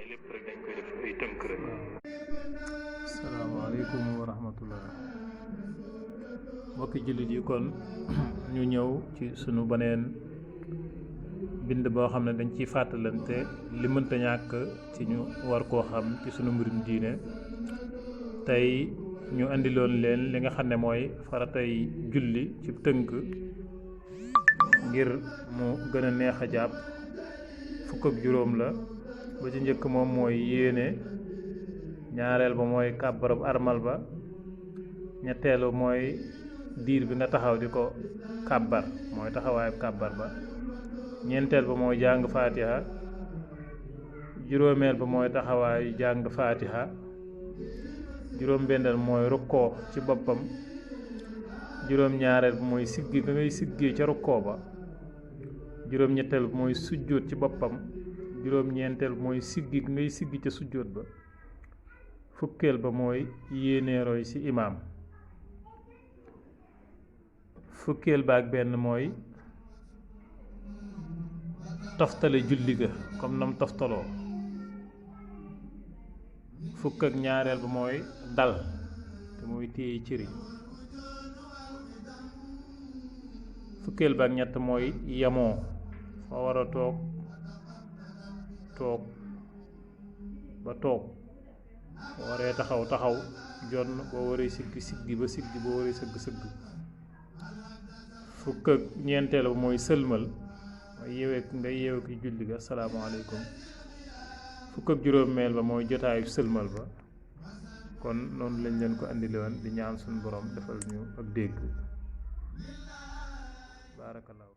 lépp rek dañ koy def ay tënk rek. asalaamaaleykum wa rahmatullah mbokki jullit yi kon ñu ñëw ci sunu beneen bind boo xam ne dañ ciy fàttalante li mënta ñàkk ci ñu war koo xam ci sunu mbirum diine tey ñu andiloon leen li nga xam ne mooy faratay julli ci tënk ngir mu gën a neex a jàpp fukk ak juróom la ba ci njëkk moom mooy yéene ñaareel ba mooy kàbbarab armal ba ñetteelu mooy diir bi nga taxaw di ko kàbbar mooy taxawaayu kàbbar ba ñeenteel ba mooy jàng faatiha juróomeel ba mooy taxawaayu jàng faatiha juróom-benneel mooy rukkoo ci boppam juróom-ñaareel ba mooy siggi nga ngay siggee ca rukkoo ba juróom-ñetteel ba mooy sujjóot ci boppam juróom-ñeenteel ba mooy siggi ngay siggi ca sujjóot ba fukkeel ba mooy yéene roy ci imaam fukkeel ba ak benn mooy toftale julli ga comme nam toftaloo fukk ak ñaareel ba mooy dal te mooy téye cëri fukkeel ba ak ñett mooy yemoo fa war a toog ba toog boo waree taxaw jonn boo waree siggi ba siggi boo waree sëgg fukk ak ñeenteel ba mooy sëlmal mooy yeewee ki julli ga asalaamaaleykum fukk ak juróomeel ba mooy jotaayu sëlmal ba kon noonu lañ leen ko andiloon di ñaan suñu borom defal ñu ak dégg baarakallaahu